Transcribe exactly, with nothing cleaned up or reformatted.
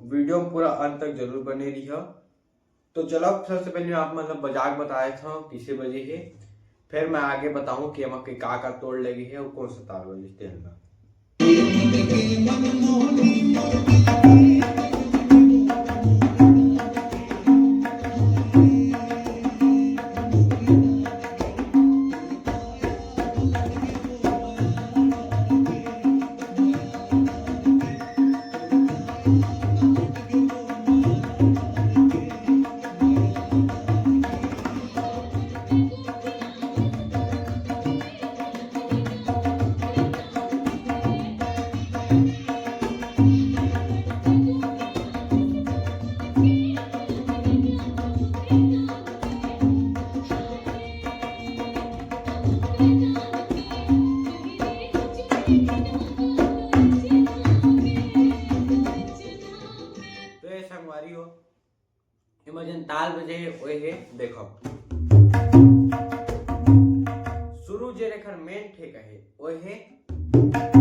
Video में पूरा अंत तक जरूर बने रहियो। तो चलो, सबसे पहले मैं आप मन ला बजा के बताए था किसे बजे हे, फिर मैं आगे बताऊं कि एमा के का का तोड़ लगे हे और कौन सा ताल बजे तेन ला। तो ये संगवारी हो, एमा जेन ताल बजे हे, ओए हे, देखो, शुरू जे रेखर मेन ठेका हे, ओए हे,